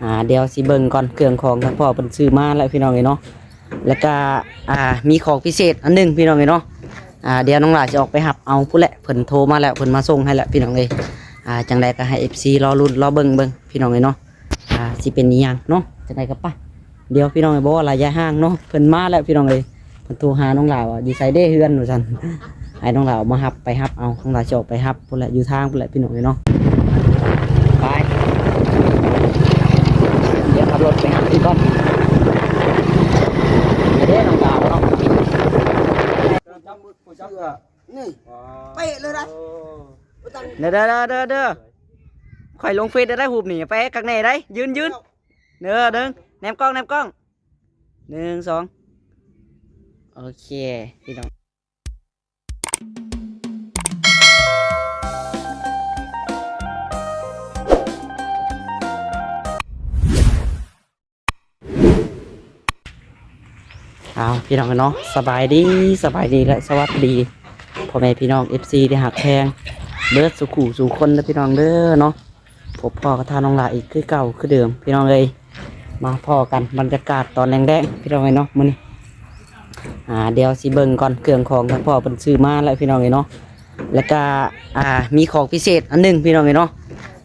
ອ່າ ດຽວຊິເບິ່ງກ່ອນ ເຄື່ອງຂອງທາງພໍ່ເພິ່ນຊື້ມາແລ້ວພີ່ນ້ອງເອີຍເນາະ. ແລ້ວກະ ອ່າ ມີຂອງພິເສດອັນໜຶ່ງພີ່ນ້ອງເອີຍເນາະ. ອ່າ ດຽວນ້ອງຫຼ້າຊິອອກໄປຮັບເອົາພຸ້ນແຫຼະ ເພິ່ນໂທມາແລ້ວ ເພິ່ນມາສົ່ງໃຫ້ແລ້ວພີ່ນ້ອງເອີຍ. ອ່າ ຈັ່ງໃດກໍໃຫ້ເອັຟຊີລໍລຸ້ນລໍເບິ່ງເບິ່ງພີ່ນ້ອງເອີຍເນາະ. ອ່າ ຊິເປັນອີ່ຫຍັງເນາະ ຈັ່ງໃດກໍໄປ. ດຽວພີ່ນ້ອງເອີຍ ບໍ່ວ່າລະຍະຫ່າງເນາະ ເພິ່ນມາແລ້ວພີ່ນ້ອງເອີຍ. ເພິ່ນໂທຫານ້ອງຫຼ້າວ່າ ຢູ່ໃສເດ້ເຮືອນ ວ່າຊັ້ນ. ໃຫ້ນ້ອງຫຼ້າອອກມາຮັບ ໄປຮັບເອົາ. ນ້ອງຫຼ້າຊິອອກໄປຮັບພຸ້ນແຫຼະ ຢູ່ທາງພຸ້ນແຫຼະພີ່ນ້ອງເອີຍເນາະ. ໄປ ດຽວຂັບລົດໄປຫາເພິ່ນກ່ອນ. ໄປເດ້ນ້ອງຫຼ້າເນາະ. ນີ້ ເປະເລີຍນະ. ເດີ ເດີ ເດີ ເດີ ຂ້ອຍລົງເຟສໄດ້ຮູບນີ້ ແປະຄັກແນ່ໄດ໋. ຢືນ ຢືນ ເດີ ເດີ ແນມກ້ອງ ແນມກ້ອງ. ໜຶ່ງ ສອງ ໂອເຄພີ່ນ້ອງ. ເອົາ ພີ່ນ້ອງເນາະ ສະບາຍດີ ສະບາຍດີ ແລະ ສະຫວັດດີ ພໍ່ແມ່ພີ່ນ້ອງ ເອັຟຊີ ທີ່ຮັກແພງເບິດສູ່ຄູ່ສູ່ຄົນເດີພີ່ນ້ອງເດີເນາະ. ພົບພໍ້ກັບທ່ານນ້ອງຫຼ້າອີກຄືເກົ່າຄືເດີມພີ່ນ້ອງເອີຍ. ມາພໍ້ກັນບັນຍາກາດຕອນແລງໆ ພີ່ນ້ອງເອີຍເນາະ ມື້ນີ້. ອ່າ ດຽວຊິເບິ່ງກ່ອນ ເຄື່ອງຂອງທາງພໍ່ເພິ່ນຊື້ມາແລ້ວພີ່ນ້ອງເອີຍເນາະ. ແລ້ວກະ ອ່າ ມີຂອງພິເສດອັນໜຶ່ງພີ່ນ້ອງເອີຍເນາະ.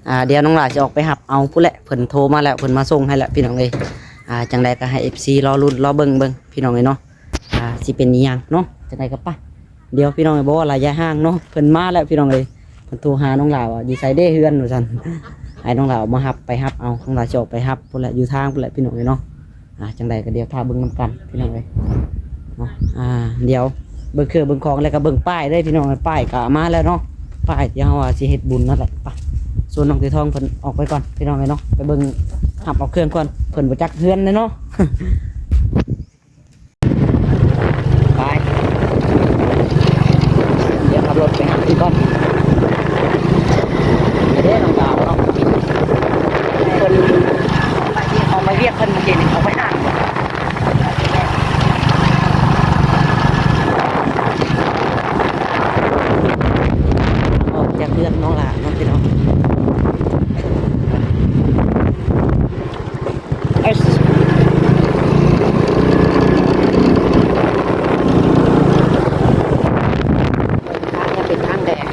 ອ່າ ດຽວນ້ອງຫຼ້າຊິອອກໄປຮັບເອົາພຸ້ນແຫຼະ ເພິ່ນໂທມາແລ້ວ ເພິ່ນມາສົ່ງໃຫ້ແລ້ວພີ່ນ້ອງເອີຍ. ອ່າ ຈັ່ງໃດກໍໃຫ້ເອັຟຊີລໍລຸ້ນລໍເບິ່ງເບິ່ງພີ່ນ້ອງເອີຍເນາະ. ອ່າ ຊິເປັນອີ່ຫຍັງເນາະ ຈັ່ງໃດກໍໄປ. ດຽວພີ່ນ້ອງເອີຍ ບໍ່ວ່າລະຍະຫ່າງເນາະ ເພິ່ນມາແລ້ວພີ່ນ້ອງເອີຍ. ເພິ່ນໂທຫານ້ອງຫຼ້າວ່າ ຢູ່ໃສເດ້ເຮືອນ ວ່າຊັ້ນ. ໃຫ້ນ້ອງຫຼ້າອອກມາຮັບ ໄປຮັບເອົາ. ນ້ອງຫຼ້າຊິອອກໄປຮັບພຸ້ນແຫຼະ ຢູ່ທາງພຸ້ນແຫຼະພີ່ນ້ອງເອີຍເນາະ. ອ່າ ຈັ່ງໃດກໍດຽວຖ້າເບິ່ງນຳກັນພີ່ນ້ອງເອີຍເນາະ. ອ່າ ດຽວເບິ່ງເຄື່ອງເບິ່ງຂອງ ແລ້ວກໍເບິ່ງປ້າຍເດ້ພີ່ນ້ອງເອີຍ. ປ້າຍກໍມາແລ້ວເນາະ ປ້າຍທີ່ເຮົາວ່າຊິເຮັດບຸນນັ້ນແຫຼະ. ໄປ ສ່ວນນ້ອງຕີທອງເພິ່ນອອກໄປກ່ອນພີ່ນ້ອງເອີຍເນາະ ໄປເບິ່ງ ຮັບເອົາເຄື່ອງກ່ອນ ເພິ່ນບໍ່ຈັກເຮືອນເດ້ເນາະ. ໄປ ດຽວຂັບລົດໄປຫາເພິ່ນກ່ອນ. ໄປເດ້ນ້ອງສາວເນາະ ເພິ່ນອອກໄປວຽກ ເພິ່ນເມື່ອກີ້ນີ້ອອກໄປຫາ ອອກຈາກເຮືອນນ້ອງຫຼ້າເນາະພີ່ນ້ອງ. ເອີຍ ທາງຍັງເປັນທາງແດງ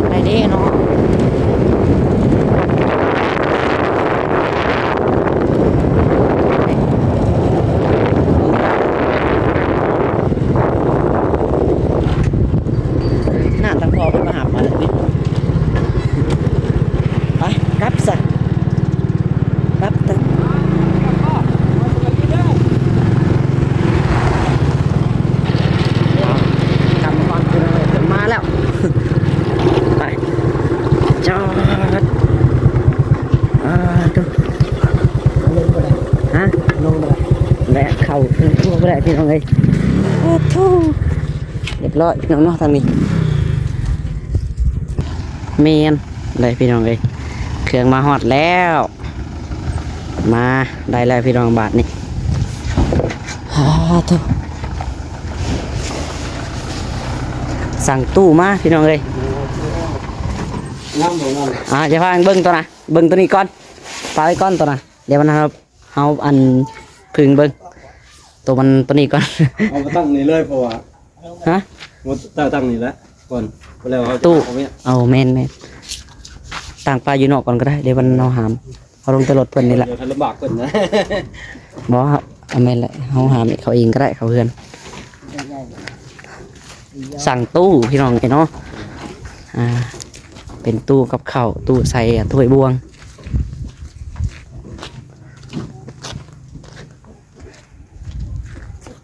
ໄດ້ເດ້ເນາະ. ໜ້າຕາພໍ່ເພິ່ນມາຫາປາແລ້ວຕິ ໄປກັບຊະ ກັບຕະ ກັບມາກ່ອນ ເພິ່ນມາແລ້ວ ໄປ ຈອດ ອ່າ ໂທ້ ລົງບໍ່ໄດ້ ຮະ ລົງບໍ່ໄດ້ ແລະເຂົ້າ ລົງບໍ່ໄດ້ພີ່ນ້ອງເອີຍ ໂອ້ໂທ້. ຮຽບຮ້ອຍພີ່ນ້ອງເນາະ ທາງນີ້ ແມ່ນ ໄດ້ພີ່ນ້ອງເອີຍ ເຄື່ອງມາຮອດແລ້ວ ມາໄດ້ແລ້ວພີ່ນ້ອງ ບາດນີ້ ອາ ໂທ້ ສັ່ງຕູ້ມາພີ່ນ້ອງເອີຍ ງາມບໍ່ງາມ ອ່າ ຈະພາເບິ່ງໂຕນະ ເບິ່ງໂຕນີ້ກ່ອນ ຝາກໄວ້ກ່ອນໂຕນະ ດຽວມັນ ເຮົາອັນ ເພິ່ງເບິ່ງໂຕມັນໂຕນີ້ກ່ອນ ເອົາມາຕັ້ງນີ້ເລີຍ ເພາະວ່າ ຮະ ມາຕັ້ງ ຕັ້ງນີ້ແຫຼະກ່ອນ ແລ້ວເຮົາ ຕູ້ ເອົາ ເອົາແມ່ນໆ ຕັ້ງປາຢູ່ນອກກ່ອນກໍໄດ້ ດຽວມັນເຮົາຫາມ ເຮົາລົງແຕ່ລົດເພິ່ນນີ້ແຫຼະ ດຽວທ່ານລຳບາກເພິ່ນນະ ບໍ່ ເອົາແມ່ນແຫຼະ ເຮົາຫາມເຂົາເອງກໍໄດ້ ເຂົ້າເຮືອນ ສັ່ງຕູ້ພີ່ນ້ອງເອີຍເນາະ ອ່າ ເປັນຕູ້ກັບເຂົ້າ ຕູ້ໃສ່ຖ້ວຍບ່ວງ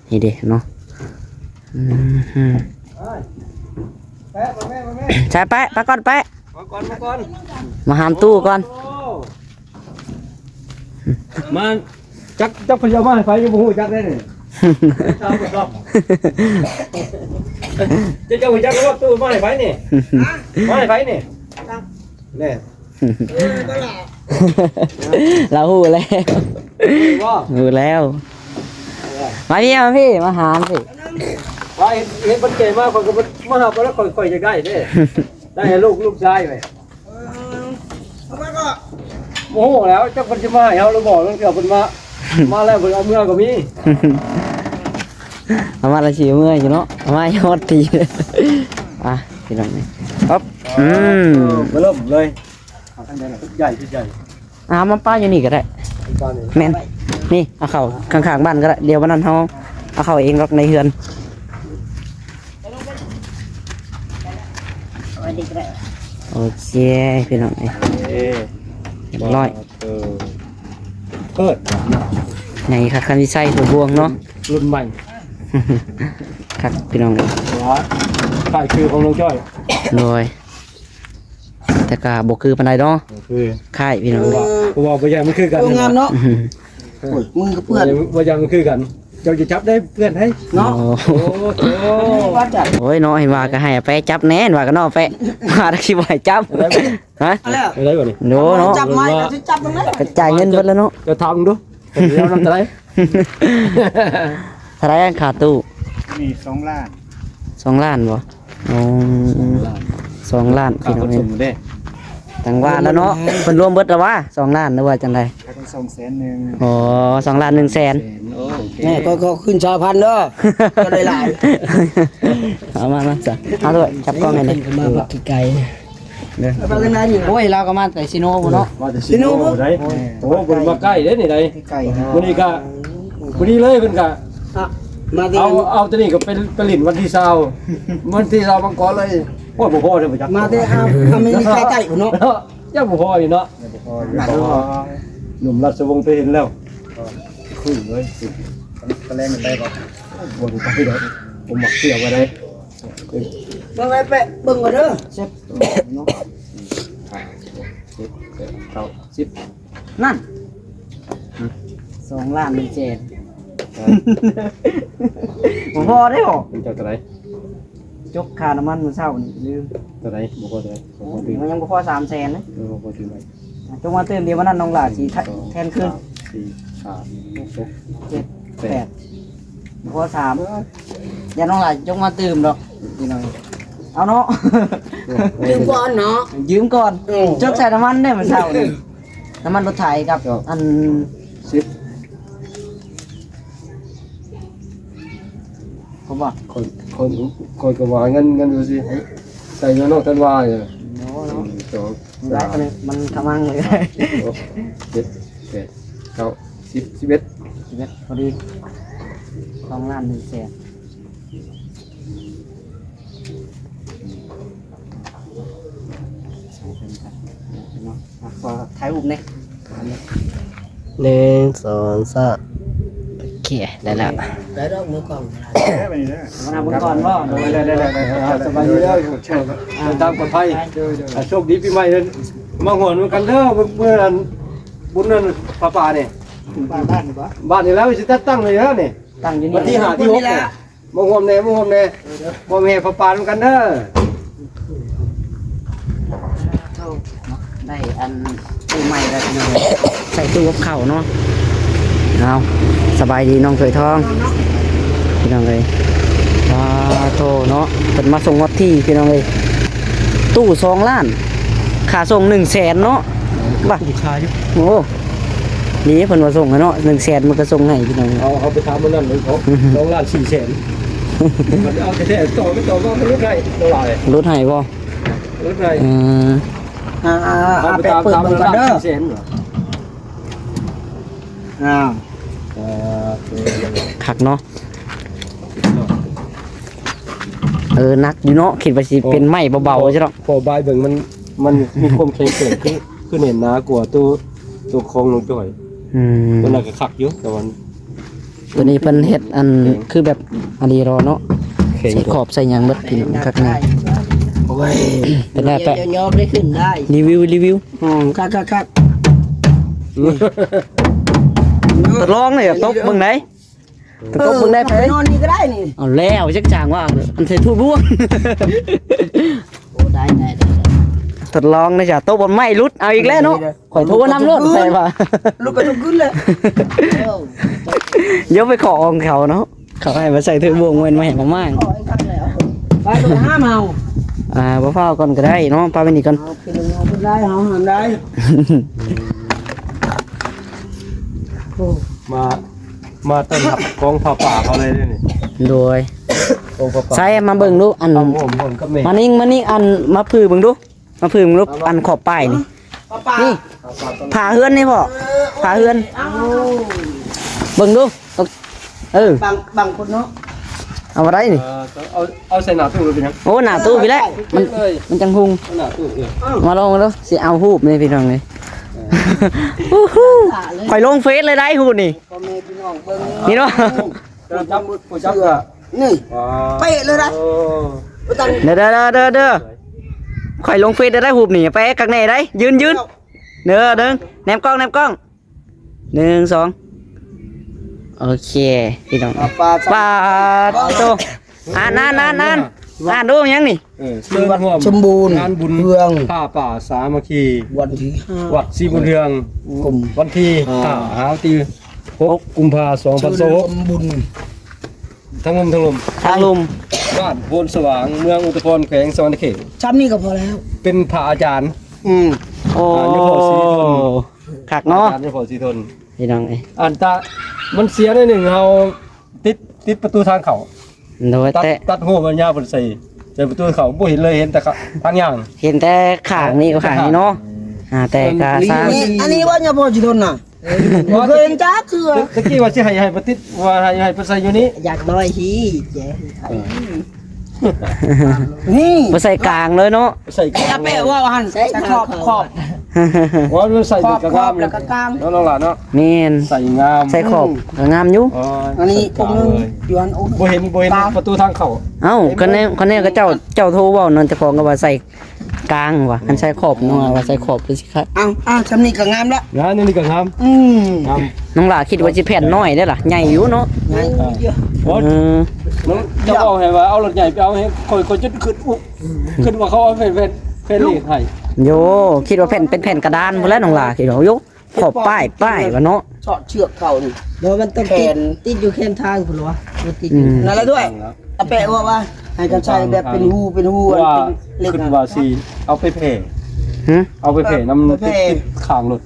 ນີ້ເດ້ເນາະ ອືມ ໃສ່ແປະ ມາກ່ອນແປະ ມາກ່ອນ ມາກ່ອນ ມາຫາມຕູ້ກ່ອນ ໂອ້ ມາ ຈັກ ຈັກເພິ່ນເອົາມາໃຫ້ໃຜ ຍັງບໍ່ຮູ້ຈັກເດ້ນີ້ ເຈົ້າ ເຈົ້າຮູ້ຈັກວ່າຕູ້ມາໃຫ້ໃຜນີ້ ມາໃຫ້ໃຜນີ້ ແນ່ ເອີ ບໍ່ລະ ລາວຮູ້ແລ້ວ ຮູ້ແລ້ວ ຮູ້ແລ້ວ ມາພີ່ ມາພີ່ ມາຫາພີ່ ວ່າເຫັນ ເຫັນເພິ່ນແກ່ມາ ຂ້ອຍກໍມາ ມາຫາເພິ່ນ ຂ້ອຍ ຂ້ອຍຢາກໄດ້ເດ້ ໄດ້ໃຫ້ລູກ ລູກຊາຍໄວ້. ບໍ່ຮູ້ແລ້ວ ຈັກເພິ່ນຊິມາໃຫ້ເຮົາຫຼືບໍ່ ລາງເທື່ອເພິ່ນມາ ມາແລ້ວເພິ່ນເອົາເມືອກໍມີ ເອົາມາລະຊິເມືອຢູ່ເນາະ ເອົາມາຮອດທີ ອ່ະ ພີ່ນ້ອງ ປັບ ອືມ ເອີ ເລີ່ມເລີຍ ເອົາທາງໃດລະ ໃຫຍ່ ໃຫຍ່ ອ່າ ມາປະຢູ່ນີ້ກໍໄດ້ ປະນີ້ ແມ່ນ ນີ້ ເອົາເຂົ້າຂ້າງໆບ້ານກໍໄດ້ ດຽວວັນນັ້ນເຮົາເອົາເຂົ້າເອງດອກໃນເຮືອນ. ໂອເຄ ພີ່ນ້ອງເອີຍ ເອີ ຮຽບຮ້ອຍ ເອີ ເປີດ ໃຫຍ່ຄັກ ຄັນຊິໃສ່ຖ້ວຍບ່ວງເນາະ ລຸ້ນໃໝ່ ຄັກ ພີ່ນ້ອງເອີຍ ວ່າ ຄ້າຍຄືຂອງນ້ອງຈ້ອຍ ໂດຍ ແຕ່ກໍບໍ່ຄືປານໃດເນາະ ບໍ່ຄື ຄ້າຍ ພີ່ນ້ອງເອີຍ ເພາະວ່າ ເພາະວ່າບໍ່ຢ່າງມັນຄືກັນ ໂອ້ ງາມເນາະ ອືມ ໂອ້ຍ ມືກໍເປື້ອນ ບໍ່ຢ່າງມັນຄືກັນ ເຈົ້າຈະຈັບໄດ້ເພື່ອນໃດເນາະ ໂອ້ ໂອ້ໂຫ ໂອ້ຍເນາະ ເຫັນວ່າກໍໃຫ້ແປະຈັບແດ່ ວ່າກັນເນາະ ແປະ ວ່າຈັກຊິບໍ່ໃຫ້ຈັບ ຮະ ເອົາແລ້ວ ໄດ້ບໍ່ນີ້ ໂດເນາະ ຈັບໄມ້ກໍຊິຈັບຕອນນັ້ນ ກະຈ່າຍເງິນເບິດແລ້ວເນາະ ຈະຖາມເບິ່ງດູ ເອົານຳເທົ່າໃດ ເທົ່າໃດອັນຄ່າຕູ້ ນີ້ສອງລ້ານ ສອງລ້ານບໍ່ ໂອ້ ສອງລ້ານ ພີ່ນ້ອງເອີຍ ຈັ່ງວ່າແລ້ວເນາະ ເພິ່ນລວມເບິດແລ້ວຫວາ ສອງລ້ານ ຫຼືວ່າຈັ່ງໃດ ສອງແສນໜຶ່ງ ອໍ ສອງລ້ານໜຶ່ງແສນ ໂອເຄ ແມ່ ກໍ ກໍຂຶ້ນຊາວພັນເດີ ກໍໄດ້ຫຼາຍ ເອົາມາ ມາຊະ ເອົາດ້ວຍ ຈັບກ້ອງໃຫ້ແດ່ ມາບັກໄກໆ ເດີ ໂອ້ຍ ລາວກໍມາແຕ່ຊີໂນພຸ້ນເນາະ ມາແຕ່ຊີໂນ ຊີໂນພຸ້ນ ໂອ້ ບໍ່ໄດ້ມາໃກ້ເດ້ນີ້ໃດ ໃກ້ ມື້ນີ້ກໍ ພໍດີເລີຍ ເພິ່ນກະ ອະ ມາແຕ່ ເອົາ ເອົາຕົວນີ້ກໍໄປ ໄປຫຼິ້ນວັນທີຊາວ ວັນທີຊາວມັງກອນເລີຍ ໂອ້ຍ ບໍ່ພໍເດ້ບໍ່ຈັກ ມາແຕ່ອາ ອາເມລິກາໃຕ້ພຸ້ນເນາະ ຍັງບໍ່ພໍອີກເນາະ ຍັງບໍ່ພໍຢູ່ ໜຸ່ມລາຊະວົງໄປເຫັນແລ້ວ ຄືນເລີຍ ກະແລງໄປບໍ່ ບໍ່ໄດ້ໄປດອກ ບໍ່ມັກເຊື່ອວ່າໄດ້ ເບິ່ງໄປແປະເບິ່ງກ່ອນເດີ ເຊັດເນາະ ຫ້າ ຫົກ ເຈັດ ແປດ ເກົ້າ ສິບ ນັ້ນ ສອງລ້ານໜຶ່ງແສນ ເອີ ບໍ່ພໍເດ້ບໍ່ ມັນຈະເທົ່າໃດ ຈົກຄ່ານ້ຳມັນມື້ເຊົ້ານີ້ລືມ ເທົ່າໃດ ບໍ່ພໍເທົ່າໃດ ໂອ້ຍ ມັນຍັງບໍ່ພໍສາມແສນເດ້ ເອີ ບໍ່ພໍຖືກໄວ້ ອ່ະ ຈົ່ງມາຕື່ມ ດຽວມື້ນັ້ນນ້ອງຫຼ້າຊິ ໜຶ່ງ ສອງ ແທນຄືນ ສາມ ສີ່ ຫ້າ ຫົກ ເຈັດ ແປດ ແປດ ບໍ່ພໍສາມ ຢ້ານນ້ອງຫຼ້າຈົ່ງມາຕື່ມດອກ ພີ່ນ້ອງ ເອົາເນາະ ຢືມກ່ອນເນາະ ຢືມກ່ອນ ເອີ ຈົກໃສ່ນ້ຳມັນເດ້ມື້ເຊົ້ານີ້ ນ້ຳມັນລົດໄຖກັບ ອັນ ສິບ ເຂົາວ່າ ຂ້ອຍ ຂ້ອຍ ຂ້ອຍກໍວ່າເງິນ ເງິນຢູ່ຊິໃສ່ເງິນນ້ອງທັນວາຢູ່ ໂອ້ໂຫ ໜຶ່ງ ສອງ ມັນຫຼາຍປານນີ້ ມັນທະມັງເລີຍ ສາມ ສີ່ ຫົກ ເຈັດ ແປດ ເກົ້າ ສິບ ສິບເອັດ ສິບເອັດ ພໍດີ ສອງລ້ານໜຶ່ງແສນ ໃຫ້ເພິ່ນກັນເນາະ ອ່ະ ຂໍຖ່າຍຮູບແດ່ ໜຶ່ງ ສອງ ສາມ ໂອເຄ ໄດ້ແລ້ວ ໄດ້ດອກ ມືກ້ອງ ມານຳເບິ່ງກ່ອນບໍ່ ໄດ້ ໄດ້ ໄດ້ ໄດ້ ສະບາຍດີເດີ ເດີນທາງປອດໄພ ໂຊກດີປີໃໝ່ເດີ ມາຮ່ວມນຳກັນເດີ ເມື່ອ ເມື່ອອັນ ບຸນອັນຜ້າປ່ານີ້ ບ້ານ ບ້ານນີ້ບໍ່ ບ້ານນີ້ແຫຼະ ຊິຈັດຕັ້ງນີ້ແລ້ວນີ້ ຕັ້ງຢູ່ນີ້ ວັນທີຫ້າ ທີຫົກນີ້ແຫຼະ ມາຮ່ວມແດ່ ມາຮ່ວມແດ່ ຮ່ວມແຫ່ຜ້າປ່ານຳກັນເດີ ໂທ ໄດ້ອັນຕູ້ໃໝ່ແລ້ວພີ່ນ້ອງ ໃສ່ຕູ້ກັບເຂົ້າເນາະ ເອົາ ສະບາຍດີນ້ອງຖ້ວຍທອງ ພີ່ນ້ອງເອີຍ ປາໂທເນາະ ເພິ່ນມາສົ່ງຮອດທີ່ ພີ່ນ້ອງເອີຍ ຕູ້ສອງລ້ານ ຄ່າສົ່ງໜຶ່ງແສນເນາະ ບາດ ຄຸ້ມຄ່າຢູ່ ໂອ້ ນີ້ເພິ່ນວ່າສົ່ງໃຫ້ເນາະ ໜຶ່ງແສນມັນກໍສົ່ງໃຫ້ພີ່ນ້ອງ ເອົາ ເອົາໄປຖາມມື້ນັ້ນເລີຍ ສອງລ້ານສີ່ແສນ ມັນເອົາແທ້ໆ ຕໍ່ໄປຕໍ່ມາມັນຫຼຸດໃຫ້ບໍ່ຫຼາຍ ຫຼຸດໃຫ້ບໍ່? ລົດໃດ? ເອີ ອ່າ ອ່າ ອ່າ ເອົາໄປຕາມ ຕາມເບິ່ງກ່ອນເດີ ອ່າ ເອີ ຄັກເນາະ ເອີ ໜັກຢູ່ເນາະ ຄິດວ່າຊິເປັນໄມ້ເບົາໆ ຊິເນາະ ພໍບາຍເບິ່ງມັນ ມັນມີຄວາມແຂງແກ່ງ ຄື ຄືແໜ້ນໜາກວ່າໂຕ ໂຕຂອງນ້ອງຈ້ອຍ ອືມ ຕົວນັ້ນກໍຄັກຢູ່ ແຕ່ວ່າ ຕົວນີ້ເພິ່ນເຮັດອັນ ຄືແບບອັນນີ້ລໍເນາະ ໃສ່ຂອບໃສ່ຫຍັງເບິດພີ່ນ້ອງ ຄັກແນ່ ໂອ້ຍ ເປັນໄດ້ແປະ ຍອມໄດ້ຂຶ້ນໄດ້ ຣີວິວ ຣີວິວ ອືມ ຄັກໆໆ ທົດລອງເລີຍ ຕົກເບິ່ງໄດ ຕົກເບິ່ງໄດ້ ເອີ ໄປນອນນີ້ກໍໄດ້ນີ້ ເອົາແລ້ວ ຈັກຈາງວ່າ ອັນໃສ່ຖ້ວຍບ່ວງ ໂອ້ ໄດ້ ໄດ້ ໄດ້ ທົດລອງເດ້ອຈ້ະ ໂຕະບົນໄມ້ຫຼຸດ ເອົາອີກແລ້ວເນາະ. ຂ້ອຍໂທນຳໂລດ ແຕ່ວ່າຫຼຸດໄປທຸກຄືນແຫຼະ. ດຽວໄປຂໍອອງເຂົາເນາະ ເຂົາໃຫ້ມາໃສ່ຖືວົງ ແມ່ນມາໃຫ້ມາມ້າງ. ໄປໂລດຫ້າມເຮົາ ອ່າ ບໍ່ຟ້າວກ່ອນກໍໄດ້ເນາະ ປາໄວ້ນີ້ກ່ອນ. ເອົາ ເປັນເອົາເປັນໄດ້ ເຮົາຫ້າມໄດ້. ໂອ້ ມາ ມາຕ້ອນຮັບກອງຜ້າປ່າເຂົາເລີຍເດ້ນີ້. ໂດຍ ກອງຜ້າປ່າ ໃສ່ມາເບິ່ງດູ ອັນ ເອົາຮ່ວມກັບແມ່ ມານີ້ ມານີ້ ອັນ ມາຜືເບິ່ງດູ. ມາຜຶ່ງລູກ ອັນຂອບປ້າຍນີ້ ນີ້ ຝາເຮືອນນີ້ພໍ່ ຝາເຮືອນ ເບິ່ງດູ ເອີ ບັງ ບັງຄົນເນາະ ເອົາບໍ່ໄດ້ນີ້ ເອີ ເອົາ ເອົາໃສ່ໜ້າຕູ້ເລີຍເປັນຫຍັງ? ໂອ້ ໜ້າຕູ້ພີ້ແຫຼະ ມັນ ມັນຈັ່ງຮຸ່ງ ເອົາໜ້າຕູ້ເອີ ມາລອງເບິ່ງດູ ຊິເອົາຮູບນີ້ພີ່ນ້ອງເອີຍ ເອີ ໂອ້ໂຫ ຂ້ອຍລົງເຟສເລີຍໄດ໋ຮູບນີ້ ພໍ່ແມ່ພີ່ນ້ອງເບິ່ງ ນີ້ເນາະ ຜູ້ຈັບ ຜູ້ຈັບ ນີ້ ວ້າວ ເປະເລີຍນະ ໂອ້ ບໍ່ຕ້ອງ ເດີ ເດີ ເດີ ເດີ ຂ້ອຍລົງເຟສໄດ້ ຮູບນີ້ ໄປຄັກແນ່ໄດ໋ ຢືນ ຢືນ ເດີ ໜຶ່ງ ແນມກ້ອງ ແນມກ້ອງ ໜຶ່ງ ສອງ ໂອເຄ ພີ່ນ້ອງ ປາດ ປາດໂຕ ອ່ານ ອ່ານ ອ່ານ ອ່ານ ອ່ານດູຫຍັງນີ້ ເອີ ເຊີນຮ່ວມ ສົມບູນ ງານບຸນ ເຮືອງ ຜ້າປ່າສາມັກຄີ ວັນທີຫ້າ ວັດສີບຸນເຮືອງ ກົມ ວັນທີຫ້າ ຫາວັນທີຫົກ ກຸມພາ ສອງພັນຊາວຫົກ ເຊີນຮ່ວມບຸນ ທາງລຸ່ມ ທາງລຸ່ມ ທາງລຸ່ມ ບ້ານໂພນສະຫວ່າງ ເມືອງອຸດຕະພອນ ແຂວງສະຫວັນນະເຂດ ຊ່ຳນີ້ກໍພໍແລ້ວ ເປັນພະອາຈານ ອືມ ໂອ້ ອ່າ ຍາພໍ່ສີທົນ ຄັກເນາະ ອາຈານຍາພໍ່ສີທົນ ພີ່ນ້ອງເອີຍ ອັນຕະ ມັນເສຍໜ້ອຍໜຶ່ງ ເຮົາຕິດ ຕິດປະຕູທາງເຂົ້າ ໂດຍ ແຕ່ ຕັດຮູບມັນຍາວເພິ່ນໃສ່ ໃສ່ປະຕູເຂົ້າ ບໍ່ເຫັນເລີຍ ເຫັນແຕ່ທາງຍ່າງ ເຫັນແຕ່ຂ້າງນີ້ກັບຂ້າງນີ້ເນາະ ອ່າ ແຕ່ກໍຊ່າງ ອັນນີ້ ອັນນີ້ວ່າຍາພໍ່ສີທົນນະ ບໍ່ເຄີຍເຫັນຈັກເທື່ອ ຕະ ຕະກີ້ວ່າຊິໃຫ້ ໃຫ້ປະຕິດ ວ່າໃຫ້ ໃຫ້ໄປໃສ່ຢູ່ນີ້ ຢາກນ້ອຍຮີ ເອີ ນີ້ ໄປໃສ່ກາງເລີຍເນາະ ໃສ່ກາງ ອາແປເວົ້າຫັ້ນ ໃສ່ຂອບ ຂອບ ວ່າມັນໃສ່ ຂອບ ກໍງາມ ຂອບແລ້ວກໍກາງ ເນາະ ນ້ອງຫຼ້າເນາະ ແມ່ນ ໃສ່ງາມ ໃສ່ຂອບ ອືມ ກໍງາມຢູ່ ໂອ້ຍ ອັນນີ້ອົງໜຶ່ງ ໃສ່ກາງເລີຍ ຢູ່ຫັ້ນອົງ ບໍ່ເຫັນ ບໍ່ເຫັນປະຕູທາງເຂົ້າ ເອົ້າ ຄັນແນວ ຄັນແນວເຂົາເຈົ້າ ເຈົ້າໂທເວົ້ານັ້ນ ເຈົ້າຂອງກໍວ່າໃສ່ ກາງວ່າ ຄັນໃສ່ຂອບເນາະ ວ່າໃສ່ຂອບຄືຊິຄັກ ເອົ້າ ເອົ້າ ຊ່ຳນີ້ກໍງາມລະ ງາມ ນີ້ກໍງາມ ອືມ ງາມ ນ້ອງຫຼ້າຄິດວ່າຊິແຜ່ນນ້ອຍເດ້ລະ ໃຫຍ່ຢູ່ເນາະ ໃຫຍ່ຢູ່ ເອີ ເຈົ້າເວົ້າໃຫ້ວ່າເອົາລົດໃຫຍ່ໄປເອົາໃຫ້ຂ້ອຍ ຂ້ອຍຈົນຄຶດອຸ ຄຶດວ່າເຂົາເອົາແຜ່ນ ແຜ່ນ ແຜ່ນເລກໃຫ້ ໂຢ ຄິດວ່າແຜ່ນ ເປັນແຜ່ນກະດານພຸ້ນແຫຼະ ນ້ອງຫຼ້າ ຄິດວ່າ ໂຢ ຂອບປ້າຍ ປ້າຍວ່າເນາະ ສອດເຊືອກເຂົານີ້ ບໍ່ ມັນຕ້ອງຕິດ ແຂນ ຕິດຢູ່ແຄມທາງພຸ້ນຫວາ ບໍ່ຕິດຢູ່ ອືມ ນັ້ນລະດ້ວຍ ອາແປະວ່າ ວ່າໃຫ້ກັນໃສ່ແບບເປັນຮູ ເປັນຮູ ເປັນເຫຼັກ ຄິດວ່າຊິເອົາໄປແຜ່ ຫື ເອົາໄປແຜ່ນຳ ໄປແຜ່ ຕິດ ຕິດຂ້າງລົດ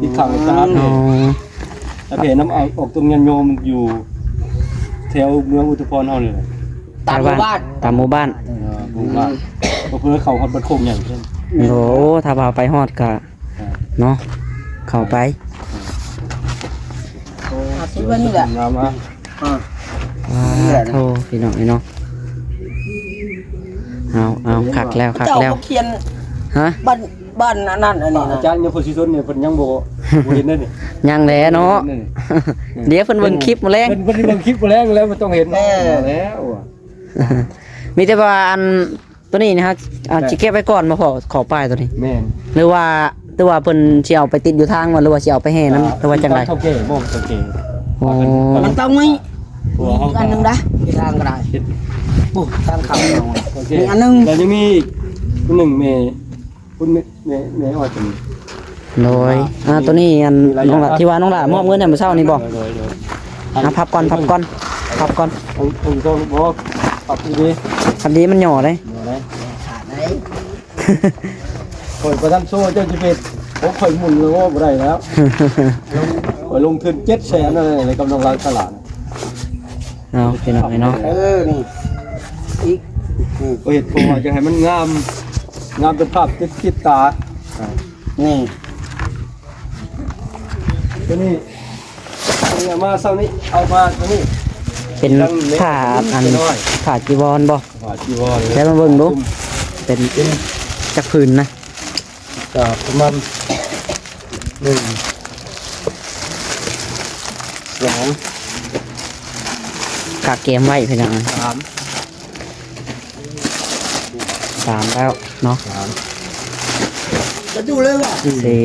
ຕິດຂ້າງລົດ ອືມ ຈະຫາແຜ່ ອໍ ຈະແຜ່ນຳ ອອກຕົງຍາດໂຍມຢູ່ແຖວເມືອງອຸດຕະພອນເຮົານີ້ແຫຼະ ຕາມໝູ່ບ້ານ ຕາມໝູ່ບ້ານ ເອີ ໝູ່ບ້ານ ອືມ ກໍເພື່ອເຂົ້າຮອດບ້ານໂຄກໃຫຍ່ເພິ່ນ ໂອ້ ຖ້າວ່າໄປຮອດກະ ອ່າ ເນາະ ເຂົ້າໄປ ອ່າ ຊິເບິ່ງນີ້ແຫຼະ ມາ ມາ ອ່າ ອ່າ ໂທ້ ພີ່ນ້ອງເອີຍເນາະ ເອົາ ເອົາ ຄັກແລ້ວ ຄັກແລ້ວ ເຈົ້າບໍ່ຂຽນ ຮະ ບ້ານ ບ້ານອັນນັ້ນອັນນີ້ນະ ອາຈານຍັງບໍ່ຊິຊົນນີ້ ເພິ່ນຍັງບໍ່ ບໍ່ເຫັນເດ້ນີ້ ຍັງແຫຼະເນາະ ດຽວເພິ່ນເບິ່ງຄລິບມື້ແລງ ເພິ່ນ ເພິ່ນຊິເບິ່ງຄລິບມື້ແລງແລ້ວ ເພິ່ນຕ້ອງເຫັນເນາະ ແລ້ວ ມີແຕ່ວ່າອັນ ໂຕນີ້ນະ ເຮົາ ເອົາ ແມ່ນ ຊິເກັບໄວ້ກ່ອນບໍ່ພໍ່ ຂໍປ້າຍໂຕນີ້ ແມ່ນ ຫຼືວ່າ ຫຼືວ່າເພິ່ນຊິເອົາໄປຕິດຢູ່ທາງບໍ່ ຫຼືວ່າຊິເອົາໄປແຫ່ນຳ ອ່າ ຫຼືວ່າຈັ່ງໃດ ເຖົ້າແກ່ບໍ່ ເຖົ້າແກ່ ອໍ ມັນຕ້ອງມີອີກອັນໜຶ່ງນະ ຢູ່ທາງກໍໄດ້ ເຮັດ ໂອ້ ທາງເຂົ້າ ເຖົ້າແກ່ ມີອັນໜຶ່ງ ແລ້ວຍັງມີອີກໜຶ່ງແມ່ ຄຸນແມ່ ແມ່ ແມ່ອອດຕົວນີ້ ໂດຍ ອ່າ ອ່າ ໂຕນີ້ອັນ ມີຫຼາຍຢ່າງ ນ້ອງຫຼ້າ ທີ່ວ່ານ້ອງຫຼ້າມອບເງິນໃຫ້ມື້ເຊົ້ານີ້ບໍ່ ໂດຍ ໂດຍ ໂດຍ ອ່າ ພັບກ່ອນ ພັບກ່ອນ ພັບກ່ອນ ເອົາ ເອົາ ເອົາ ບໍ່ ພັບດີໆ ພັບດີມັນຫຍໍ້ເດ້ ຫຍໍ້ເດ້ ຂາດໄດ້ ຂ້ອຍບໍ່ທັນໂຊ ເຈົ້າຊິເປັນ ໂອ້ ຂ້ອຍໝຸນແລ້ວບໍ່ໄດ້ແລ້ວ ຂ້ອຍລົງທຶນເຈັດແສນນັ້ນແຫຼະ ໃນກຳລັງຫຼາຍຕະຫຼາດ ເອົາ ພີ່ນ້ອງເອີຍເນາະ ເອີ ນີ້ ອີກ ນີ້ ເຮັດເພາະວ່າຈະໃຫ້ມັນງາມ ງາມເປັນພາບຕິດ ຕິດຕາ ອ່າ ນີ້ ຕົວນີ້ ເອົາມາເຊົ້ານີ້ ເອົາມາຕົວນີ້ ເປັນຜ້າອັນ ຜ້າຈີວອນບໍ່? ຜ້າຈີວອນ ແລ້ວມາເບິ່ງດູ ເປັນ ເປັນຈັກຜືນນະ? ກໍປະມານ ໜຶ່ງ ສອງ ກະກຽມໄວ້ພີ່ນ້ອງ ສາມ ສາມແລ້ວເນາະ ສາມ ກະດູເລີຍວ່າ ສີ່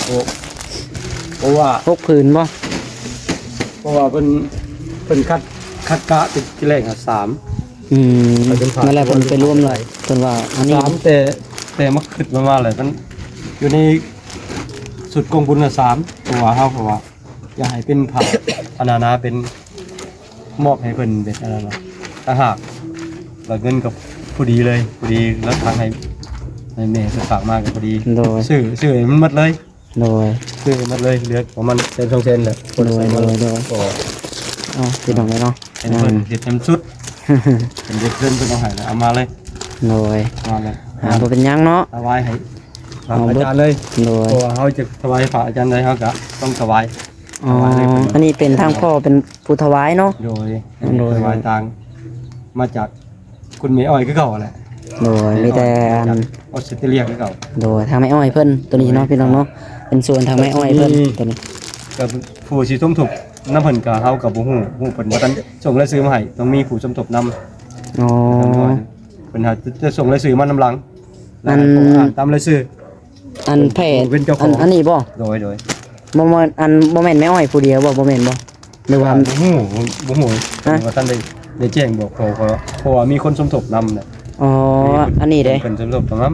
ຫົກ ເພາະວ່າ ຫົກຜືນບໍ່? ເພາະວ່າເພິ່ນ ເພິ່ນຄັດ ພັດກະແຕ່ແລກຫາສາມ ອືມ ໄປເປັນພະ ນັ້ນແຫຼະ ເພິ່ນໄປລວມຫຼາຍ ເພິ່ນວ່າອັນນີ້ ສາມ ແຕ່ ແຕ່ມາຄິດມາວ່າແຫຼະ ມັນຢູ່ໃນຊຸດກອງບຸນນະສາມ ເພາະວ່າເຮົາ ເພາະວ່າຢາກໃຫ້ເປັນພະ ອັນນັ້ນນະ ເປັນ ມອບໃຫ້ເພິ່ນເປັນອັນນັ້ນນະ ຕ່າງຫາກ ແລ້ວເງິນກໍພໍດີເລີຍ ພໍດີ ແລ້ວທາງໃຫ້ ໃຫ້ແມ່ເພິ່ນຝາກມາກໍພໍດີ ໂດຍ ຊື້ ຊື້ໃຫ້ມັນໝົດເລີຍ ໂດຍ ຊື້ໃຫ້ໝົດເລີຍ ເຫຼືອປະມານແສນສອງແສນແຫຼະ ໂດຍ ໂດຍ ໂດຍ ກໍ ເອົາ ພີ່ນ້ອງເອີຍເນາະ ໃຫ້ເພິ່ນເຮັດໃຫ້ມັນສຸດ ເພິ່ນເຮັດເພິ່ນ ເພິ່ນເອົາໃຫ້ແລ້ວ ເອົາມາເລີຍ ໂດຍ ມາເລີຍ ອ່າ ບໍ່ເປັນຫຍັງເນາະ ຖວາຍໃຫ້ພະອາຈານເລີຍ ໂດຍ ເພາະວ່າເຮົາຈະຖວາຍພະອາຈານໃດ ເຮົາກໍຕ້ອງຖວາຍ ອໍ ອັນນີ້ເປັນທາງພໍ່ເປັນຜູ້ຖວາຍເນາະ ໂດຍ ໂດຍ ຖວາຍທາງ ມາຈາກຄຸນແມ່ອ້ອຍຄືເກົ່າຫັ້ນແຫຼະ ໂດຍ ແມ່ອ້ອຍ ມີແຕ່ອັນ ຈາກອອສເຕຣເລຍຄືເກົ່າ ໂດຍ ທາງແມ່ອ້ອຍເພິ່ນ ໂຕນີ້ເນາະ ໂດຍ ພີ່ນ້ອງເນາະ ເປັນສ່ວນທາງແມ່ອ້ອຍເພິ່ນ ໂຕນີ້ ກໍຜູ້ຊິສົມທົບນຳເພິ່ນກໍ ເຮົາກໍບໍ່ຮູ້ ຮູ້ເພິ່ນບໍ່ທັນສົ່ງລາຍຊື່ມາໃຫ້ ຕ້ອງມີຜູ້ສົມທົບນຳ ອໍ ເພິ່ນຫາຈະສົ່ງລາຍຊື່ມານຳຫຼັງ ອັນ ແລ້ວໃຫ້ຜູ້ອ່ານຕາມລາຍຊື່ ອັນແພດ ເປັນເຈົ້າຂອງ ອັນ ອັນນີ້ບໍ່? ໂດຍ ໂດຍ ບໍ່ ບໍ່ ອັນ ບໍ່ແມ່ນແມ່ອ້ອຍຜູ້ດຽວບໍ່? ບໍ່ແມ່ນບໍ່? ຫຼືວ່າ ອ່າ ບໍ່ຮູ້ ບໍ່ຮູ້ ຮະ? ວ່າທ່ານໄດ້ ໄດ້ແຈ້ງບອກເຂົາ ເພາະ ເພາະວ່າມີຄົນສົມທົບນຳແຫຼະ ອໍ ມີຄົນ ອັນນີ້ເດ້ ເພິ່ນສົມທົບນຳ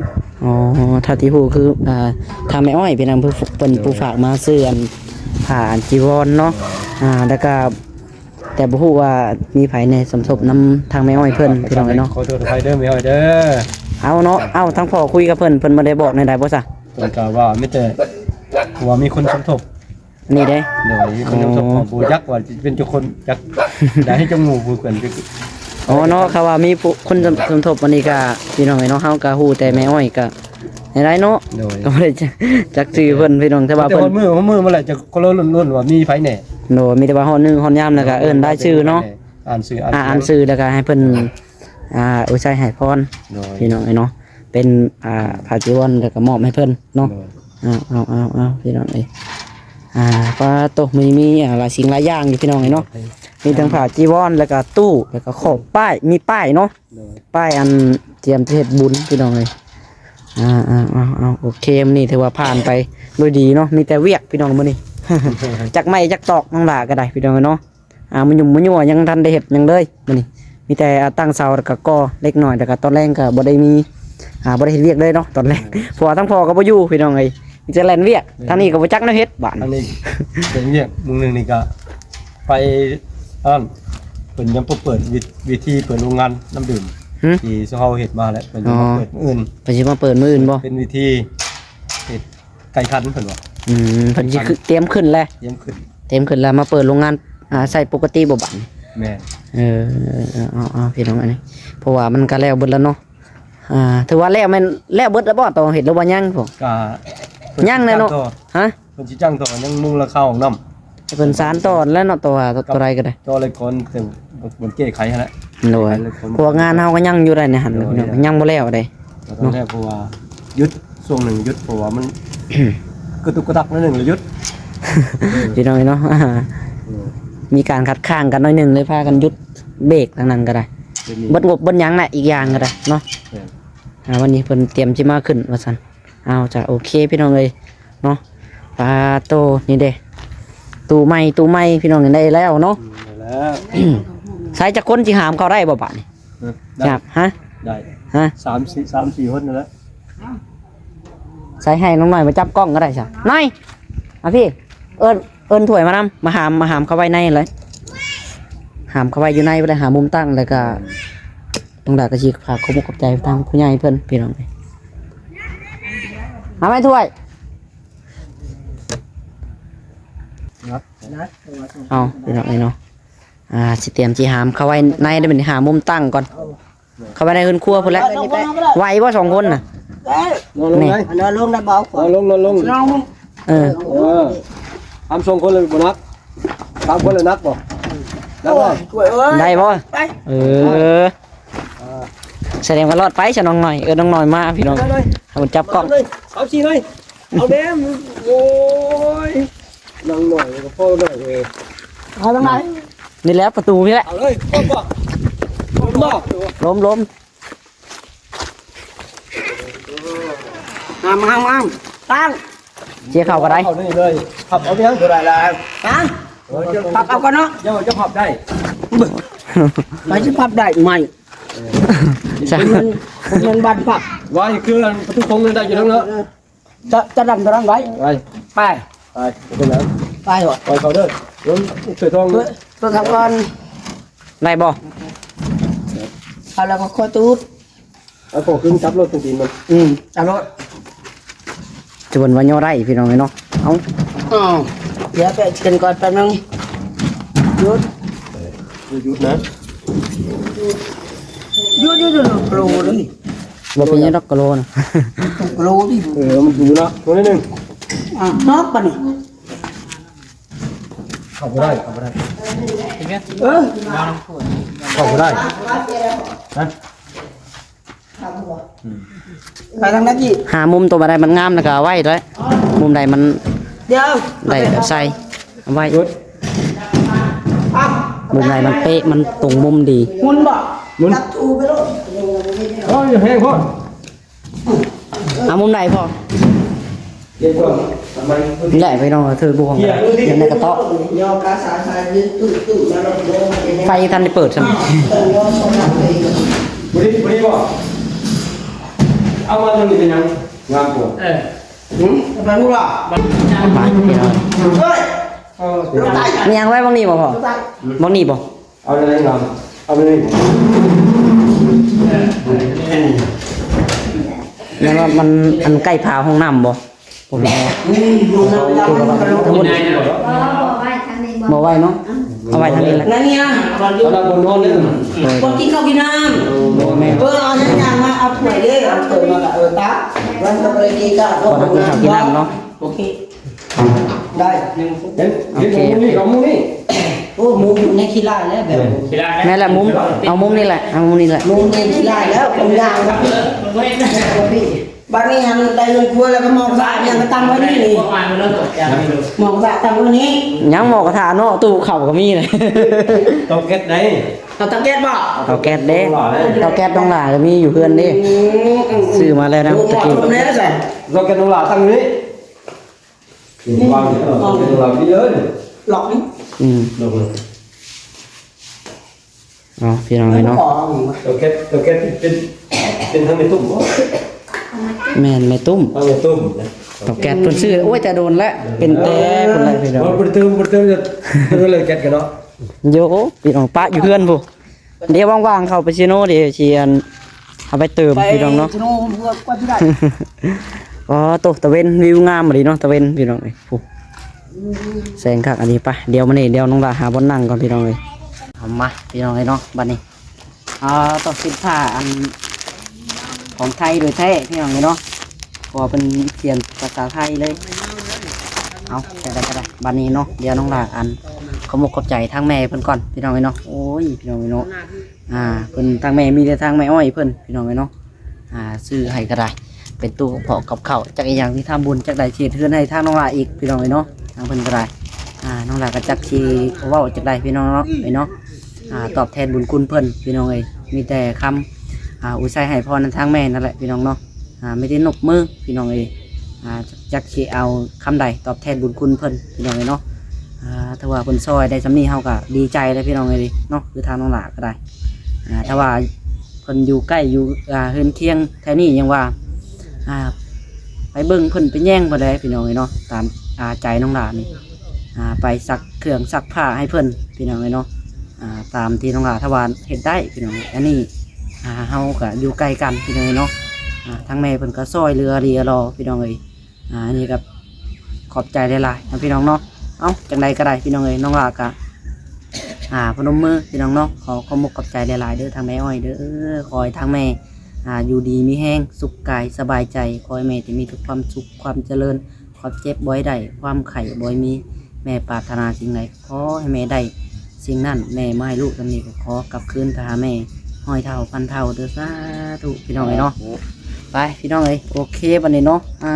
ອໍ ເທົ່າທີ່ຮູ້ຄື ອ່າ ທາງແມ່ອ້ອຍເປັນນຳ ເພິ່ນ ເພິ່ນ ໂດຍ ຜູ້ຝາກມາຊື້ອັນ ຜ້າອັນຈີວອນເນາະ ໂດຍ ອ່າ ແລ້ວກໍ ແຕ່ບໍ່ຮູ້ວ່າມີໃຜແດ່ສົມທົບນຳທາງແມ່ອ້ອຍເພິ່ນ ພີ່ນ້ອງເອີຍເນາະ ຂໍໂທດອະໄພເດີແມ່ອ້ອຍເດີ ເອົາເນາະ ເອົາ ທາງພໍ່ຄຸຍກັບເພິ່ນ ເພິ່ນບໍ່ໄດ້ບອກແນວໃດບໍ່ຊະ? ເພິ່ນກໍວ່າມີແຕ່ ເພາະວ່າມີຄົນສົມທົບ ນີ້ເດ້ ໂດຍ ມີຄົນສົມທົບ ອໍ ບໍ່ຈັກວ່າຊິເປັນຈັກຄົນ ຈັກ ຢາກໃຫ້ເຈົ້າໝູ່ຜູ້ເພິ່ນ ອໍເນາະ ຄຳວ່າມີຜູ້ ຄົນສົມ ສົມທົບອັນນີ້ກໍ ພີ່ນ້ອງເອີຍເນາະ ເຮົາກໍຮູ້ແຕ່ແມ່ອ້ອຍກໍ ໃຫ້ໄດ້ເນາະ ໂດຍ ກໍບໍ່ໄດ້ຈັກຊື່ເພິ່ນພີ່ນ້ອງ ແຕ່ວ່າເພິ່ນ ແຕ່ຮອດມື້ ຮອດມື້ມາແລ້ວ ຈະຄົນລະລຸ້ນໆວ່າມີໃຜແດ່ ໂດຍ ມີແຕ່ວ່າຮອດມື້ຮອດຍາມແລ້ວກໍເອີ້ນລາຍຊື່ເນາະ ອ່ານຊື່ ອ່ານຊື່ ອ່ານຊື່ແລ້ວກໍໃຫ້ເພິ່ນ ອ່າ ອຸທິດໃຫ້ພອນ ໂດຍ ພີ່ນ້ອງເອີຍເນາະ ເປັນ ອ່າ ຜ້າຈີວອນແລ້ວກໍມອບໃຫ້ເພິ່ນເນາະ ໂດຍ ເອົາ ເອົາ ເອົາ ເອົາ ພີ່ນ້ອງເອີຍ ອ່າ ປາໂຕ ມີ ມີ ອ່າ ຫຼາຍສິ່ງຫຼາຍຢ່າງຢູ່ ພີ່ນ້ອງເອີຍເນາະ ໂດຍ ມີທັງຜ້າຈີວອນ ແລ້ວກໍຕູ້ ແລ້ວກໍຂອບປ້າຍ ມີປ້າຍເນາະ ໂດຍ ປ້າຍອັນຕຽມຈະເຮັດບຸນພີ່ນ້ອງເອີຍ ອ່າ ເອົາ ເອົາ ເອົາ ໂອເຄ ມື້ນີ້ຖືວ່າຜ່ານໄປດ້ວຍດີເນາະ ມີແຕ່ວຽກພີ່ນ້ອງມື້ນີ້ ຈັກໄມ້ຈັກຕອກນ້ອງຫຼ້າກໍໄດ້ພີ່ນ້ອງເອີຍເນາະ ອ່າ ມາຫຍຸ້ມມາຍົວຍັງທັນໄດ້ເຮັດຫຍັງເລີຍມື້ນີ້ ມີແຕ່ ອ່າ ຕັ້ງເສົາ ແລ້ວກໍກໍ່ເລັກນ້ອຍ ແລ້ວກໍຕອນແລງກໍບໍ່ໄດ້ມີ ອ່າ ບໍ່ໄດ້ເຮັດວຽກເລີຍເນາະຕອນແລງ ເພາະວ່າທັງພໍ່ກໍບໍ່ຢູ່ພີ່ນ້ອງເອີຍ ມີແຕ່ແລ່ນວຽກ ແມ່ນ ທາງນີ້ກໍບໍ່ຈັກແນວເຮັດບາດ ທາງນີ້ເປັນວຽກ ມື້ໜຶ່ງນີ້ກໍ ໄປອັນນັ້ນ ເພິ່ນຍັງບໍ່ເປີດ ວິ ວິທີເປີດໂຮງງານນ້ຳດື່ມ ຫື? ທີ່ເຮົາເຮັດມາແຫຼະ ເພິ່ນຈະມາເປີດມື້ອື່ນ ອໍ ເພິ່ນຊິມາເປີດມື້ອື່ນບໍ່? ເປັນວິທີເຮັດໄກ່ຂັນເພິ່ນວ່າ ອືມ ເພິ່ນຊິ ໄກ່ຂັນ ຕຽມຂຶ້ນແລ້ວ ຕຽມຂຶ້ນ ຕຽມຂຶ້ນແລ້ວ ມາເປີດໂຮງງານ ອ່າ ໃຊ້ປົກກະຕິບໍ່ບາດນີ້? ແມ່ນ ເອີ ເອົາ ເອົາ ເອົາ ພີ່ນ້ອງ ອັນນີ້ ເພາະວ່າມັນກໍແລ້ວເບິດແລ້ວເນາະ ອ່າ ຖືວ່າແລ້ວ ແມ່ນແລ້ວເບິດແລ້ວບໍ່? ຕໍ່ເຮັດຫຼືວ່າຍັງ? ກໍຍັງແຫຼະເນາະ ຮະ? ເພິ່ນຊິຈ້າງຕໍ່ ຍັງມຸງຫຼັງຄາຫ້ອງນ້ຳ ໃຫ້ເພິ່ນສານຕໍ່ແລ້ວເນາະ ຕໍ່ວ່າເທົ່າໃດກໍໄດ້ ຕໍ່ເລີຍກ່ອນ ແຕ່ບໍ່ແກ້ໄຂຫັ້ນແຫຼະ ໂດຍ ແກ້ໄຂເລີຍກ່ອນ ເພາະວ່າງານເຮົາກໍຍັງຢູ່ໄດ໋ນີ້ຫັ້ນ ໂດຍ ເນາະ ຍັງບໍ່ແລ້ວໃດ໋ ເນາະ ເພາະວ່າຢຸດຊ່ວງໜຶ່ງ ຢຸດ ເພາະວ່າມັນກະຕຸກກະຕັກໜ້ອຍໜຶ່ງ ແລ້ວຢຸດ ພີ່ນ້ອງເນາະ ເອີ ມີການຂັດຂ້າງກັນໜ້ອຍໜຶ່ງ ເລີຍພາກັນຢຸດເບຣກທາງນັ້ນກໍໄດ້ ເບິດງົບເບິດຫຍັງແຫຼະ ອີກຢ່າງກໍໄດ້ເນາະ ແມ່ນ ອ່າ ວັນນີ້ເພິ່ນຕຽມຊິມາຂຶ້ນວ່າຊັ້ນ ເອົາ ຈ້ະ ໂອເຄ ພີ່ນ້ອງເອີຍ ເນາະ ປາໂຕ ນີ້ເດ້ ຕູ້ໃໝ່ ຕູ້ໃໝ່ ພີ່ນ້ອງ ໄດ້ແລ້ວເນາະ ອືມ ໄດ້ແລ້ວ ໃຊ້ຈັກຄົນຊິຫາມເຂົ້າໄດ້ບໍ່ບາດນີ້? ເອີ ໄດ້ ຫາມ ຮະ? ໄດ້ ຮະ? ສາມສີ່ ສາມສີ່ຄົນນັ້ນແຫຼະ ໃຊ້ໃຫ້ນ້ອງໜ້ອຍມາຈັບກ້ອງກໍໄດ້ຊະ ນ້ອຍ ມາພີ່ ເອີ້ນ ເອີ້ນຖ້ວຍມານຳ ມາຫາມ ມາຫາມເຂົ້າໄວ້ໃນເລີຍ ຫາມເຂົ້າໄວ້ຢູ່ໃນ ບໍ່ໄດ້ຫາມຸມຕັ້ງ ແລ້ວກໍ ນ້ອງດາກໍຊິຝາກຂອບອົກຂອບໃຈທາງຜູ້ໃຫຍ່ເພິ່ນ ພີ່ນ້ອງເອີຍ ມາໄວ້ຖ້ວຍ ເອົາ ພີ່ນ້ອງເອີຍເນາະ ອ່າ ຊິຕຽມຊິຫາມເຂົ້າໄວ້ໃນ ໄດ້ບັດນີ້ຫາມຸມຕັ້ງກ່ອນ ເຂົ້າໄປໃນເຮືອນຄົວພຸ້ນແຫຼະ ໄຫວບໍ່ສອງຄົນນະ? ນອນລົງ ນີ້ ໄດ້ ນອນລົງໄດ້ບໍ່? ນອນລົງ ນອນລົງ ເອີ ເອີ ຫາມສອງຄົນເລີຍບໍ່ໜັກ? ສາມຄົນເລີຍໜັກບໍ່? ໜັກບໍ່? ໂອ້ຍ ຊ່ວຍເອີຍ ໄດ້ບໍ່? ໄປ ເອີ ສະແດງວ່າລອດໄປຊະນ້ອງໜ້ອຍ ເອີ້ນນ້ອງໜ້ອຍມາພີ່ນ້ອງ ໄປເລີຍ ໃຫ້ເພິ່ນຈັບກ້ອງ ເອົາສີ່ໜ້ອຍ ເອົາແດ່ ໂອ້ຍ ນາງໜ້ອຍກໍພໍໜ້ອຍເອີຍ ເອົາທາງໃດ? ນີ້ແຫຼະປະຕູນີ້ແຫຼະ ເອົາເລີຍ ລົມບໍ່? ລົມບໍ່? ລົມ ລົມ ງາມ ງາມ ງາມ ຕັ້ງ ເຈຍເຂົ້າກໍໄດ້ ເອົານີ້ເລີຍ ພັບເອົາເລີຍ ບໍ່ໄດ້ລະ ຕັ້ງ ເອີ ພັບເອົາກ່ອນເນາະ ເຈົ້າ ເຈົ້າພັບໄດ້ ເບິ່ງ ໃຜຊິພັບໄດ້ໄມ້ ໃຊ່ ມັນ ມັນບານພັບ ວ່າເຄື່ອງປະຕູຄົງໄດ້ຢູ່ແລ້ວເນາະ ຈະ ຈະດັນຕົວນັ້ນໄວ້ ໄປ ໄປ ໄປ ເປັນຫຍັງ ໄປ ໄປເຂົ້າເດີ ເບິ່ງເສືອທອງ ເບິ່ງ ເບິ່ງເຂົາກ່ອນ ໄດ້ບໍ່ ເອົາແລ້ວກໍຄ່ອຍຕູດ ເອົາຂອງຂຶ້ນຈັບໂລດ ຕີນມັນ ອືມ ຈັບໂລດ ຈະເພິ່ນວ່າຍໍໄດ້ພີ່ນ້ອງເອີຍເນາະ ເອົາ ອ້າວ ດຽວໄປເຊັນກ່ອນແປັບໜຶ່ງ ຢຸດ ເອີ ຢຸດນະ ຢຸດ ຢຸດ ຢຸດ ໂລດເລີຍ ບໍ່ເປັນຫຍັງດອກກະໂລນະ ໂລດ ເອີ ມັນຢູ່ເນາະ ໂລດໜຶ່ງ ອ່າ ນອກບາດນີ້ ເຂົ້າບໍ່ໄດ້ ເຂົ້າບໍ່ໄດ້ ເອີ ເຂົ້າບໍ່ໄດ້ ຮະ ໄປທາງໃດອີກ ຫາມຸມຕົວໃດມັນງາມແລ້ວກໍເອົາໄວ້ເດ້ ມຸມໃດມັນ ດຽວ ໄດ້ກໍໃສ່ ເອົາໄວ້ ມຸມໃດມັນເປະ ມັນຕົງມຸມດີ ໝູນບໍ່ ໝູນ ຈັບຖູໄປໂລດ ໂອ້ຍ ແຮງໂພດ ເອົາມຸມໃດພໍ ນີ້ແຫຼະພີ່ນ້ອງ ຖືກບໍ່ ເຮັດໃນກະເຕາະ ໄຟທັນໄດ້ເປີດຊ້ຳ ບໍ່ດີ ບໍ່ດີບໍ່ ເອົາມາຕົງນີ້ເປັນຫຍັງ ງາມກວ່າ ເອີ ຫື ໄປຮູ້ລະ ໄປພີ່ນ້ອງ ເອີ ມີຫຍັງໄວ້ໝ່ອງນີ້ບໍ່ພໍ່ ໝ່ອງນີ້ບໍ່ ເອົາແນວໃດງາມ ເອົາແນວນີ້ ແມ່ນວ່າມັນ ອັນໃກ້ຝາຫ້ອງນ້ຳບໍ່ ບໍ່ແມ່ນ ຫ້ອງນ້ຳ ບໍ່ໄວ້ທາງນີ້ບໍ່ ບໍ່ໄວ້ເນາະ ເອົາໄວ້ທາງນີ້ແຫຼະ ນັ້ນນີ້ ເອົາລະ ບໍ່ນອນເດ້ ບໍ່ກິນເຂົ້າກິນນ້ຳ ບໍ່ແມ່ນ ເອີ ເອົາຫຍັງມາ ເອົາຖ້ວຍເດ້ ເອົາຖ້ວຍມາ ເອີ ຕັກ ວັນກໍບໍ່ໄດ້ກິນກໍ ບໍ່ໄດ້ກິນເຂົ້າກິນນ້ຳເນາະ ໂອເຄ ໄດ້ ເຫັນ ເຫັນໝູນີ້ ເອົາໝູນີ້ ໂອ້ ໝູຢູ່ໃນຂີ້ລ້າຍແລ້ວແບບ ແມ່ນແຫຼະ ມຸມ ເອົາມຸມນີ້ແຫຼະ ເອົາມຸມນີ້ແຫຼະ ໝູໃນຂີ້ລ້າຍແລ້ວ ຄົນຍ່າງມາ ບັດນີ້ຫັ້ນໄດ້ເຮືອນຄົວແລ້ວກໍໝໍ້ກະທະຫຍັງກໍຕັ້ງໄວ້ນີ້ນີ້ ໝໍ້ກະທະຕັ້ງໄວ້ນີ້ ຍັງໝໍ້ກະທະເນາະ ຕູ້ເຂົ້າກໍມີເດ້ ເຕົາແກັສໃດ ເອົາເຕົາແກັສບໍ່ ເຕົາແກັສເດ້ ເຕົາແກັສນ້ອງຫຼ້າກໍມີຢູ່ເຮືອນເດ້ ອືມ ຊື້ມາແລ້ວນະ ໂອ້ ຕະກີ້ ເຕົາແກັສນ້ອງຫຼ້າຕັ້ງຢູ່ນີ້ ວາງຢູ່ ເອີ ວາງຢູ່ເລີຍ ລັອກນີ້ ອືມ ລັອກເລີຍ ເອົາ ພີ່ນ້ອງເອີຍເນາະ ເຕົາແກັສ ເຕົາແກັສເປັນ ເປັນທາງແມ່ຕຸ້ມບໍ່ ແມ່ນແມ່ຕຸ້ມ ທາງແມ່ຕຸ້ມນະ ເຕົາແກັສເພິ່ນຊື້ ໂອ້ຍ ແຕ່ດົນແລ້ວ ເປັນແຕ່ພຸ້ນແຫຼະພີ່ນ້ອງ ບໍ່ໄດ້ເຕີມ ບໍ່ໄດ້ເຕີມ ເຕີມເລີຍແກັສກັນເນາະ ໂຢ ພີ່ນ້ອງ ປະຢູ່ເຮືອນພຸ້ນ ດຽວວ່າງໆເຂົ້າໄປຊີໂນ ດຽວຊິອັນ ເອົາໄປເຕີມ ໄປ ພີ່ນ້ອງເນາະ ອໍ ໂຕ ຕາເວັນ ວິວງາມອີ່ຫຼີເນາະ ຕາເວັນ ພີ່ນ້ອງເອີຍ ພຸ້ນ ແສງຄັກອີ່ຫຼີ ໄປ ດຽວມື້ນີ້ ດຽວນ້ອງຫຼ້າຫາບ່ອນນັ່ງກ່ອນ ພີ່ນ້ອງເອີຍ ເອົາມາ ພີ່ນ້ອງເອີຍເນາະ ບັດນີ້ ອ່າ ຕ້ອງສິນຄ້າອັນຂອງໄທໂດຍແທ້ ພີ່ນ້ອງເອີຍເນາະ ເພາະວ່າເພິ່ນຂຽນພາສາໄທເລີຍ ເອົາ ຈັ່ງໃດກໍໄດ້ ບັດນີ້ເນາະ ດຽວນ້ອງຫຼ້າອັນ ຂອບອົກຂອບໃຈທາງແມ່ເພິ່ນກ່ອນ ພີ່ນ້ອງເອີຍເນາະ ໂອ້ຍ ພີ່ນ້ອງເອີຍເນາະ ອ່າ ເພິ່ນ ທາງແມ່ມີແຕ່ທາງແມ່ອ້ອຍເພິ່ນ ພີ່ນ້ອງເອີຍເນາະ ອ່າ ຊື້ໃຫ້ກໍໄດ້ ເປັນຕູ້ກັບເຂົ້າກັບເຂົ້າ ຈັກອີ່ຫຍັງທີ່ທຳບຸນ ຈັກໃດຊິເຮັດເຮືອນໃຫ້ທາງນ້ອງຫຼ້າອີກ ພີ່ນ້ອງເອີຍເນາະ ທາງເພິ່ນກໍໄດ້ ອ່າ ນ້ອງຫຼ້າກໍຈັກຊິເວົ້າຈັ່ງໃດ ພີ່ນ້ອງເນາະ ເອີຍເນາະ ອ່າ ຕອບແທນບຸນຄຸນເພິ່ນ ພີ່ນ້ອງເອີຍ ມີແຕ່ຄຳ ອ່າ ອຸທິດໃຫ້ພອນທາງແມ່ນັ້ນແຫຼະ ພີ່ນ້ອງເນາະ ອ່າ ມີແຕ່ນົບມື ພີ່ນ້ອງເອີຍ ອ່າ ຈັກຊິເອົາຄຳໃດຕອບແທນບຸນຄຸນເພິ່ນ ພີ່ນ້ອງເອີຍເນາະ ອ່າ ຖ້າວ່າເພິ່ນຊ່ອຍໄດ້ສ່ຳນີ້ ເຮົາກໍດີໃຈແລ້ວ ພີ່ນ້ອງເອີຍເນາະ ຄືທາງນ້ອງຫຼ້າກໍໄດ້ ອ່າ ຖ້າວ່າເພິ່ນຢູ່ໃກ້ຢູ່ ອ່າ ເຮືອນຄຽງແຖວນີ້ ຍັງວ່າ ອ່າ ໄປເບິ່ງເພິ່ນ ໄປແຍງເພິ່ນແຫຼະ ພີ່ນ້ອງເອີຍເນາະ ຕາມ ອ່າ ໃຈນ້ອງຫຼ້ານີ້ ອ່າ ໄປຊັກເຄື່ອງຊັກຜ້າໃຫ້ເພິ່ນ ພີ່ນ້ອງເອີຍເນາະ ອ່າ ຕາມທີ່ນ້ອງຫຼ້າ ຖ້າວ່າເຮັດໄດ້ ພີ່ນ້ອງເອີຍ ອັນນີ້ ອ່າ ເຮົາກໍຢູ່ໃກ້ກັນ ພີ່ນ້ອງເອີຍເນາະ ອ່າ ທາງແມ່ເພິ່ນກໍຊ່ອຍເຫຼືອດີລອ ພີ່ນ້ອງເອີຍ ອ່າ ອັນນີ້ກໍຂອບໃຈຫຼາຍໆເນາະ ພີ່ນ້ອງເນາະ ເອົ້າ ຈັ່ງໃດກໍໄດ້ ພີ່ນ້ອງເອີຍ ນ້ອງຫຼ້າກໍ ອ່າ ພະນົມມື ພີ່ນ້ອງເນາະ ຂໍຂອບອົກຂອບໃຈຫຼາຍໆເດີ ທາງແມ່ອ້ອຍເດີ ຂໍໃຫ້ທາງແມ່ ອ່າ ຢູ່ດີມີແຮງ ສຸກກາຍສະບາຍໃຈ ຂໍໃຫ້ແມ່ຈະມີແຕ່ຄວາມສຸກຄວາມຈະເລີນ ຄວາມເຈັບບໍ່ໃຫ້ໄດ້ ຄວາມໄຂ້ບໍ່ໃຫ້ມີ ແມ່ປາດຖະໜາສິ່ງໃດ ຂໍໃຫ້ແມ່ໄດ້ສິ່ງນັ້ນ ແມ່ມາໃຫ້ລູກສ່ຳນີ້ກໍຂໍກັບຄືນໄປຫາແມ່ຮ້ອຍເທົ່າພັນເທົ່າເດີ ສາທຸ ພີ່ນ້ອງເອີຍເນາະ ສາທຸ ໄປ ພີ່ນ້ອງເອີຍ ໂອເຄ ບັດນີ້ເນາະ ອ່າ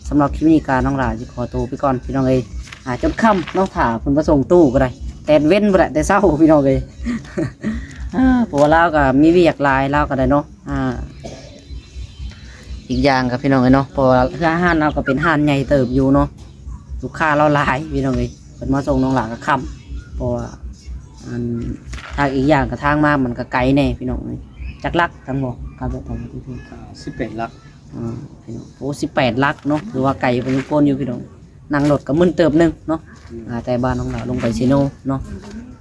ສຳລັບຄລິບນີ້ກໍນ້ອງຫຼ້າຊິຂໍໂຕໄປກ່ອນ ພີ່ນ້ອງເອີຍ ອ່າ ຈົນຄ່ຳເນາະ ຖ້າເພິ່ນມາສົ່ງຕູ້ກໍໄດ້ ແຕ່ເວັນພຸ້ນແຫຼະ ແຕ່ເຊົ້າ ພີ່ນ້ອງເອີຍ ອ່າ ເພາະວ່າລາວກໍມີວຽກຫຼາຍ ລາວກໍໄດ້ເນາະ ອ່າ ອີກຢ່າງກໍ ພີ່ນ້ອງເອີຍເນາະ ເພາະວ່າຮ້ານເຮົາກໍເປັນຮ້ານໃຫຍ່ເຕີບຢູ່ເນາະ ລູກຄ້າລາວຫຼາຍ ພີ່ນ້ອງເອີຍ ເພິ່ນມາສົ່ງນ້ອງຫຼ້າກໍຄ່ຳ ເພາະວ່າ ອັນ ທາງ ອີກຢ່າງກໍທາງມາມັນກໍໄກແດ່ພີ່ນ້ອງເອີຍ. ຈັກຫຼັກທາງບໍ່ ຂັບລົດໄປທີ່ ອ່າ ສິບແປດຫຼັກ. ອ່າ ພີ່ນ້ອງ ໂອ້ ສິບແປດຫຼັກເນາະ ຖືວ່າໄກພໍສົມຄວນຢູ່ພີ່ນ້ອງ. ນັ່ງລົດກໍມຶນເຕີບໜຶ່ງເນາະ. ອືມ ອ່າ ແຕ່ບ້ານນ້ອງຫຼ້າລົງໄປເຊໂນເນາະ.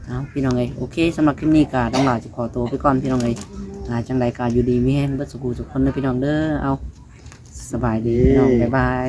ເອົາ ພີ່ນ້ອງເອີຍ ໂອເຄ ສຳລັບຄລິບນີ້ກໍນ້ອງຫຼ້າຈະຂໍຕົວໄປກ່ອນພີ່ນ້ອງເອີຍ. ອ່າ ຈັ່ງໃດກໍຢູ່ດີມີແຮງເບິດສູ່ຜູ້ສູ່ຄົນເດີພີ່ນ້ອງເດີ. ເອົາ ສະບາຍດີພີ່ນ້ອງ ເອີ ບາຍບາຍ.